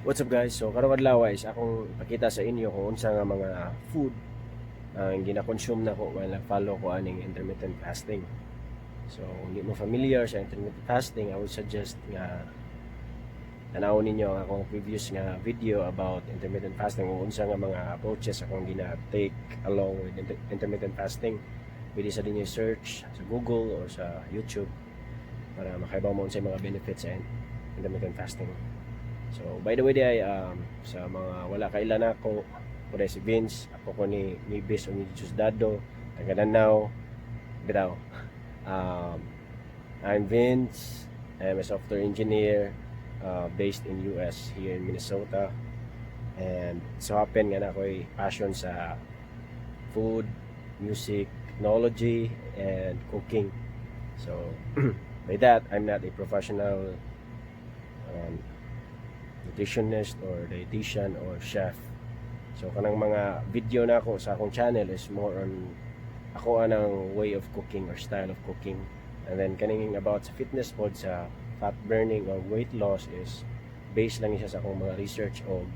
What's up, guys? So karong adlaw is akong ipakita sa inyo kung unsa nga mga food ang gina-consume nako while nag-follow ko aning intermittent fasting. So kung di mo familiar sa intermittent fasting, I would suggest nga tanawon ninyo ang akong previous nga video about intermittent fasting, kung unsa nga mga approaches akong gina-take along with intermittent fasting. Pwede sa ninyo search sa Google or sa YouTube para makaibaw mo unsay mga benefits sa intermittent fasting. So, by the way, di ay, sa mga wala kaila nako, ako si Vince, ako ko ni Bis o ni Diosdado, taga Danao, bitaw. I'm Vince, I'm a software engineer based in US here in Minnesota. And so happen nga naa ko'y passion sa food, music, technology, and cooking. So, by that, I'm not a professional nutritionist or dietitian or chef. So kanang mga video nako sa akong channel is more on ako anang way of cooking or style of cooking. And then kaning about sa fitness pod, sa fat burning or weight loss, is based lang siya sa akong mga research o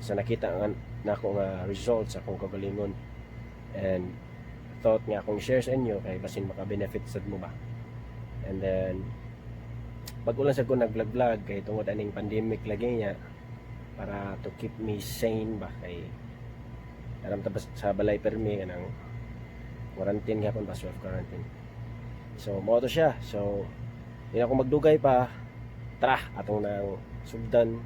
sa nakita nga nako nga results sa akong kagalingon. And thought nga akong share sa inyo kay basin maka-benefit sad mo ba. And then bag-o lang sad ko nag-vlog-vlog kay tungod aning pandemic lagi niya, para to keep me sane ba, kay aram ta sa balay permi kanang quarantine gyapon ba, self quarantine. So mao to siya. So di na ako magdugay pa, tara, atong nang sugdan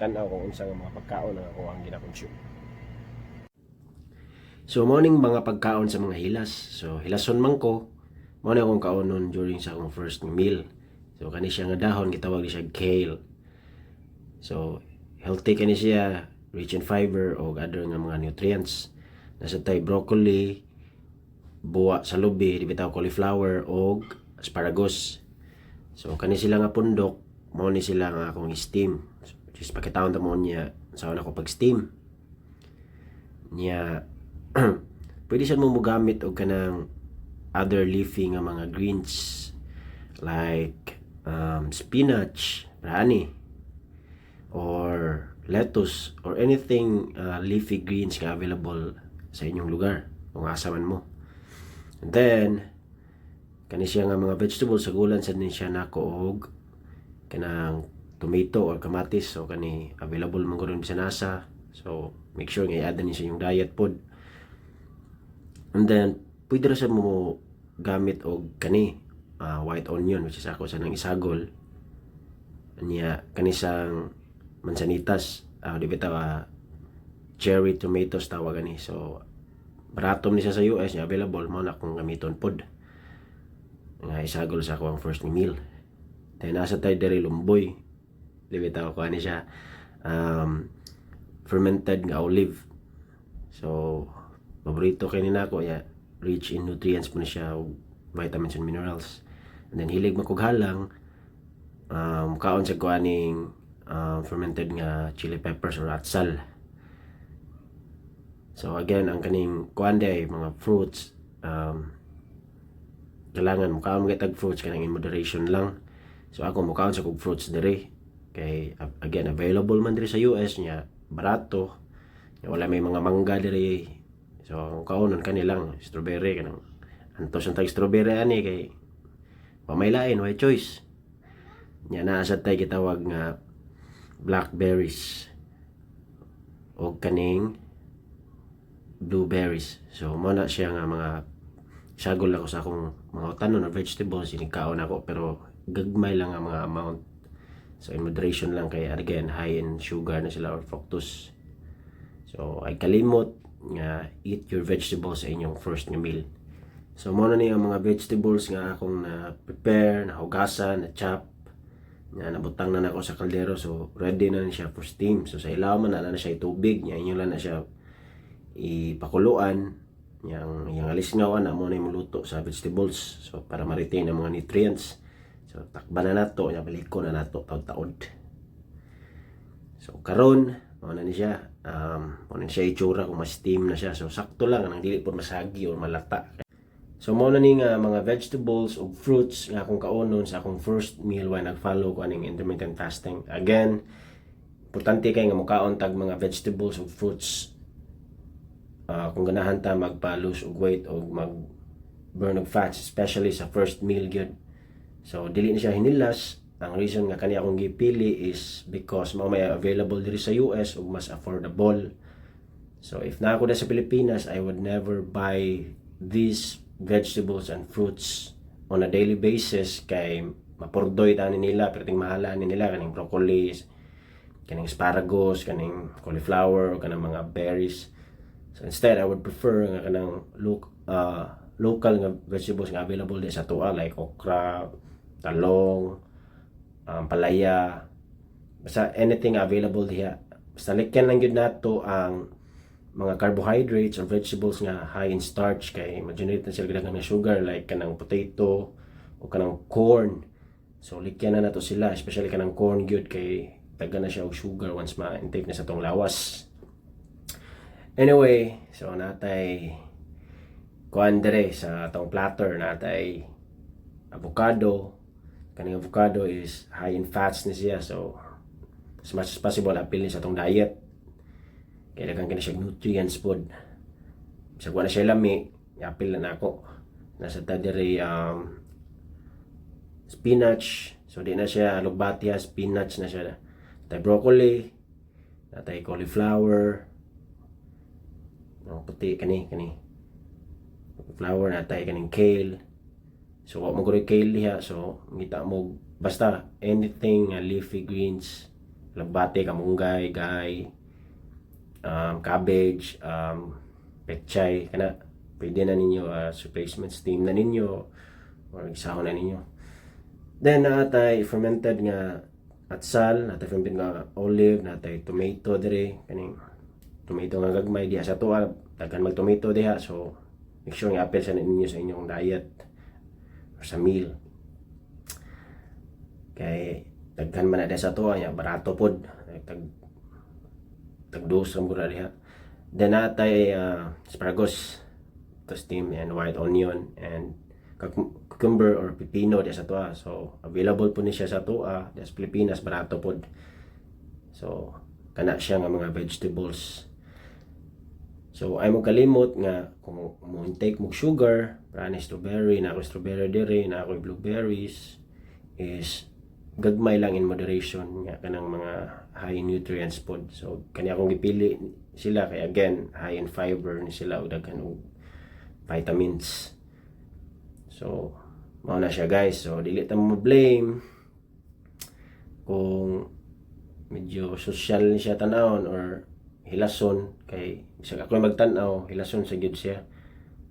tan-aw kung unsa nga mga pagkaon ang ako ang gina-consume. So mao ning mga pagkaon sa mga hilas. So hilason man ko, mao ni akong kaonon during sa akong first meal. So kani siya nga dahon, gitawag ni siya kale. So healthy kani siya, rich in fiber o other nga mga nutrients. Naa sad tay broccoli, buwa sa lubi, di bitaw, cauliflower og asparagus. So kani sila nga pundok, mao ni sila nga akong steam. So, just pakitaon ta mo niya sa ako pag steam. Niya pwede sad mo mogamit og kanang other leafy nga mga greens like spinach, rani, or lettuce or anything leafy greens nga available sa inyong lugar kung asa man mo. And then kani siya nga mga vegetables, sagulan sad ni siya nako og kanang tomato or kamatis. So kani available man gud bisan asa. So make sure nga i-add ni sa inyong diet pod. And then pwede ra sad mo gamit og kani white onion, which is ako sa nang isagol. Niya kani sang mansanitas, di bitaw, cherry tomatoes tawag ani. So barato ni siya sa US niya, available, mao na akong gamiton pod nga isagol sa ako ang first meal. Then naa sad tay diri lumboy, di bitaw, ko ani siya fermented nga olive. So paborito kay ni nako ya, rich in nutrients po ni siya ug vitamins and minerals. And then hilig man kog halang, kaon sa ko aning fermented nga chili peppers or atsal. So again, ang kaning kuan day, mga fruits, kailangan mukaon mo tag fruits kanang in moderation lang. So ako mukaon sa kog fruits diri kay again, available man diri sa US niya, barato. Nya wala may mga mangga diri. So ang kaonon kani lang, strawberry. Kanang antos ang tag strawberry ani kay wa may lain, way choice. Nya naa sad tay gitawag nga blackberries o kaning blueberries. So mo na siya nga mga sagol ako sa akong mga utanon or vegetables kaon ako, pero gagmay lang ang mga amount. So in moderation lang kay again, high in sugar na sila or fructose. So ay kalimot nga eat your vegetables sa inyong first nga meal. So mo na ni ang mga vegetables nga akong na prepare, na hugasan, na chop, nga nabutang na nako sa kaldero. So ready na ni siya for steam. So sa ilaw man na siya tubig nya, inyo lang na siya ipakuluan yang yang alisngaw ana mo na yung luto sa vegetables, so para ma-retain ang mga nutrients. So takban na nato nya, baliko na nato taod-taod. So karon mao na ni siya, mao na ni siya itsura kung ma-steam na siya. So sakto lang ang dili po masagi or malata. So mao na ni nga mga vegetables ug fruits nga akong kaonon sa akong first meal while nag-follow ko aning intermittent fasting. Again, Importante kay nga mukaon tag mga vegetables ug fruits kung ganahan ta magpa-lose og weight o mag burn og fats, especially sa first meal gyud. So dili na siya hinilas. Ang reason nga kani akong gipili is because mao may available diri sa US ug mas affordable. So if naa ko sa Pilipinas, I would never buy these vegetables and fruits on a daily basis kay mapurdoy tani nila, perting mahala ni nila, kaning broccoli, kaning asparagus, kaning cauliflower o kanang mga berries. So instead, I would prefer nga kanang local nga vegetables nga available di sa atoa, like okra, talong, palaya, basta anything available diha. Basta likyan lang gyud nato ang mga carbohydrates or vegetables nga high in starch kay ma-generate na sila daghan nga sugar, like kanang potato o kanang corn. So likyan na nato sila, especially kanang corn gyud kay daghan na siya og sugar once ma-intake na sa atong lawas. Anyway, so natay kuan dire sa atong platter, natay avocado. Kaning avocado is high in fats ni siya, so as much as possible apil ni sa atong diet. Kay daghan kini siya nutrients pod. Bisag wala siya lami, apil na nako. Nasa ta diri spinach. So di na siya alugbati ha, spinach na siya. Natay broccoli, natay cauliflower, ang puti kani kani. Flower, natay kaning kale. So wa mo gud kale diha, so ngita mo basta anything nga leafy greens, alugbati, kamunggay, gay, cabbage, pechay, kana pwede na ninyo replacement, steam na ninyo or isahon na ninyo. Then natay fermented nga atsal, natay fermented nga olive, natay tomato dire, kaning tomato nga gagmay diha sa atoa, daghan mag tomato diha, so make sure nga apil sa ninyo sa inyong diet or sa meal. Kay daghan man na diha sa atoa nya barato pod, tag tag dos ra gud diha. Then natay asparagus to steam and white onion and cucumber or pipino diha sa atoa. So available po ni siya sa atoa diha sa Pilipinas, barato pod. So kana siya nga mga vegetables. So ay mo kalimot nga kung mo intake mo sugar, para ni strawberry, na ako strawberry dire, na ako blueberries, is gagmay lang, in moderation nga kanang mga high nutrients pod. So kani akong gipili sila kay again, high in fiber ni sila ug daghan og vitamins. So mao na siya, guys. So dili ta mo blame kung medyo social ni siya tanawon or hilason, kay bisag ako magtan-aw, hilason sa gyud siya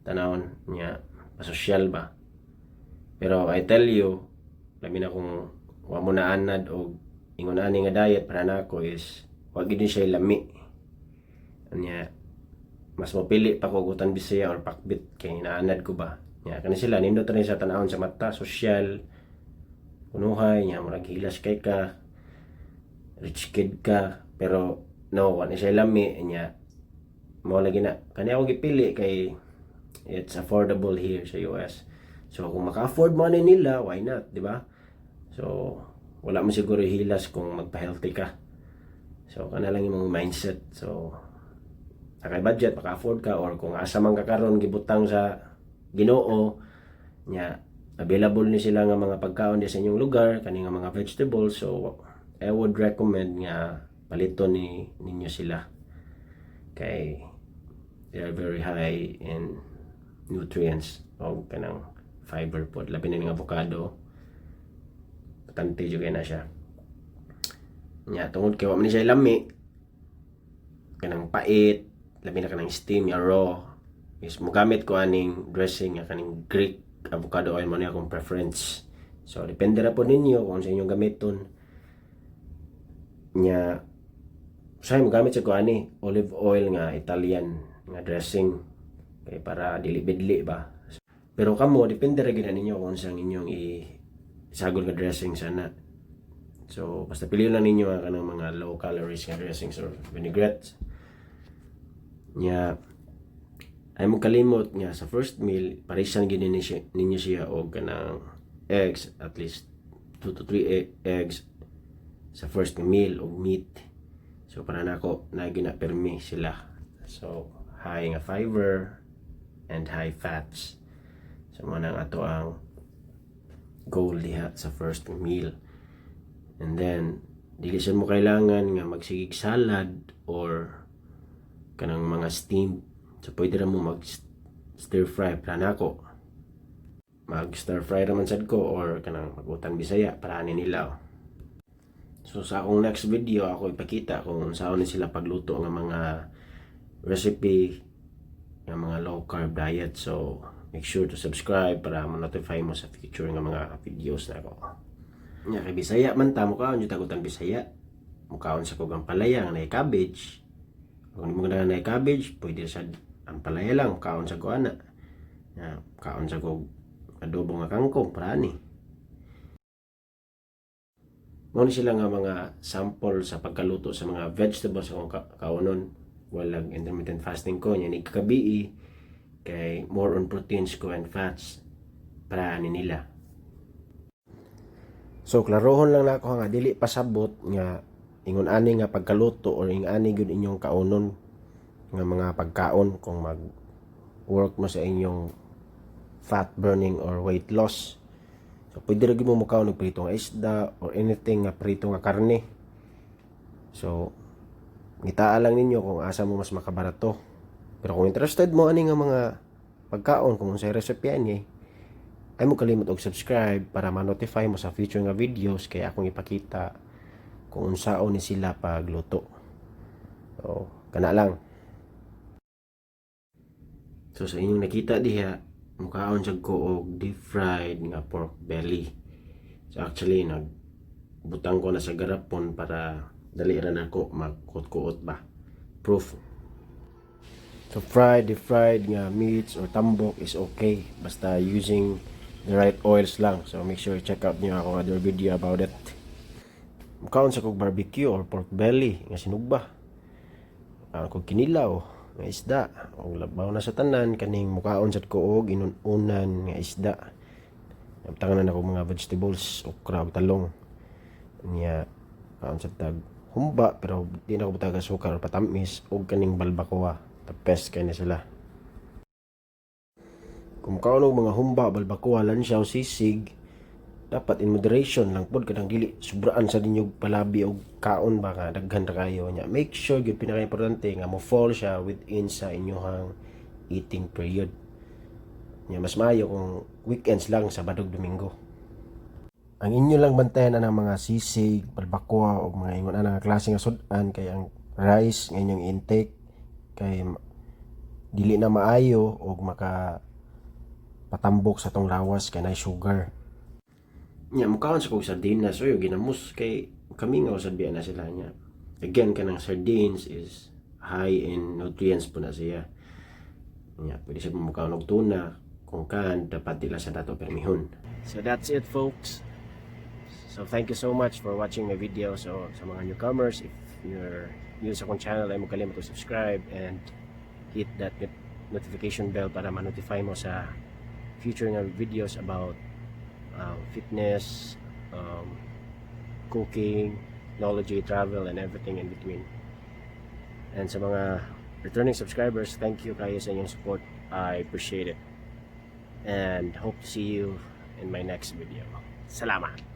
tanawon niya, pasosyal ba. Pero I tell you, labi na kung wa mo na anad og ingon ani nga diet, para nako is wa gyud ni siya lami nya. Mas mopili pa ko Utan Bisaya or Pakbit kay naanad ko ba nya. Kani sila nindot rin sa tanawon sa mata, sosyal kunuhay nya, murag hilas kay ka, rich kid ka, pero no, wa ni siya lami nya. Mao lagi na kani ako gipili kay it's affordable here sa US. So kung maka-afford mo ani nila, why not, di ba? So wala mo siguro hilas kung magpa-healthy ka. So kana lang imong mindset. So nakay budget, maka-afford ka, or kung asa man ka karon gibutang sa Ginoo nya, available ni sila nga mga pagkaon di sa inyong lugar, kani nga mga vegetables, so I would recommend nga paliton ni ninyo sila kay they are very high in nutrients o kanang fiber pod, labi na ning avocado, patante jud kay na siya nya. Tungod kay wa man ni siya lami, kanang pait, labi na kanang steam ya, raw, is mogamit ko aning dressing nga kaning Greek avocado oil. Mo ni akong preference. So depende ra po ninyo kung sa inyong gamiton nya. Usahay mogamit sa ko ani olive oil nga Italian nga dressing kay para dili bidli ba. Pero kamo, depende ra gyud na ninyo kung unsang inyong i isagol nga dressing sana. So basta pili lang ninyo ang kanang mga low calories nga dressings or vinaigrettes nya. Ay mo kalimot nga sa first meal, parisan gyud ninyo siya og kanang eggs, at least 2 to 3 eggs sa first nga meal, og meat. So para nako na gina permi sila. So high nga fiber and high fats. So mao nang ato ang goal diha sa first meal. And then dili sad mo kailangan nga magsigig salad or kanang mga steam. So pwede ra mo mag stir fry para nako. Mag stir fry ra man sad ko or kanang magutan Bisaya para ani nila, oh. So sa akong next video, ako ipakita kung unsaon ni sila pagluto nga mga recipe nga mga low carb diet. So make sure to subscribe para ma-notify mo sa future nga mga videos na ako. Nya kay Bisaya man ta, mukaon jud tag utan Bisaya. Mukaon sa kog ampalaya nga naay cabbage. Kung di mo ganahan naay cabbage, pwede sad ampalaya lang, kaon sa ko ana. Ya, kaon sa kog adobo nga kangkong para ani. Mao ni sila nga mga sample sa pagkaluto sa mga vegetables akong kaunon while intermittent fasting ko. Nya nig kagabii kay more on proteins ko and fats para ani nila. So klarohon lang nako nga dili pasabot nga ingon ani nga pagkaluto or ing ani gyud inyong kaunon nga mga pagkaon kung mag work mo sa inyong fat burning or weight loss. So pwede ra gyud mo mukaon og prito nga isda or anything nga prito nga karne. So ngitaa lang ninyo kung asa mo mas makabarato. Pero kung interested mo ani nga mga pagkaon, kung unsay recipe ani, ay mo kalimot og subscribe para ma-notify mo sa future nga videos kay akong ipakita kung unsaon ni sila pagluto. So, kana lang. So sa inyong nakita diha, mukaon sad ko og deep fried nga pork belly. So actually nagbutang ko na sa garapon para dali ra nako magkuot-kuot ba. Proof. So fried, deep fried nga meats or tambok is okay basta using the right oils lang. So make sure you check out niyo akong other video about it. Mukaon sa kog barbecue or pork belly nga sinugba. Ang kog kinilaw nga isda og labaw na sa tanan kaning mukaon sad ko og inun-unan nga isda. Nabtangan na ako mga vegetables, okra ug talong. Nya kaon sad tag humba pero di na ko butang asukar or patamis og kaning balbacoa. The best kay na sila. Kung mukaon og mga humba, balbacoa, lansyaw, sisig, dapat in moderation lang pod, kanang dili sobraan sa ninyo palabi og kaon ba nga daghan ra kayo nya. Make sure gyud, pinaka-importante nga mo fall siya within sa inyong eating period. Nya mas maayo kung weekends lang, Sabado ug Domingo. Ang inyo lang bantayan ang mga sisig, balbacoa ug mga ingon ana nga klase nga sud-an kay ang rice nga inyong intake kay dili na maayo og maka patambok sa tong lawas kay nay sugar. Nya mukaon sa kog sardinas oy, ginamos kay kamingaw sad biya na sila nya. Again, kanang sardines is high in nutrients po na siya. Nya pwede siya mukaon og tuna kung kan dapat dila sa dato permihon. So that's it, folks. So thank you so much for watching my video. So sa mga newcomers, if you're new sa akong channel, ay mo kalimot to subscribe and hit that notification bell para ma-notify mo sa future nga videos about fitness, cooking, knowledge, travel, and everything in between. And sa mga returning subscribers, thank you kayo sa inyong support. I appreciate it. And hope to see you in my next video. Salamat!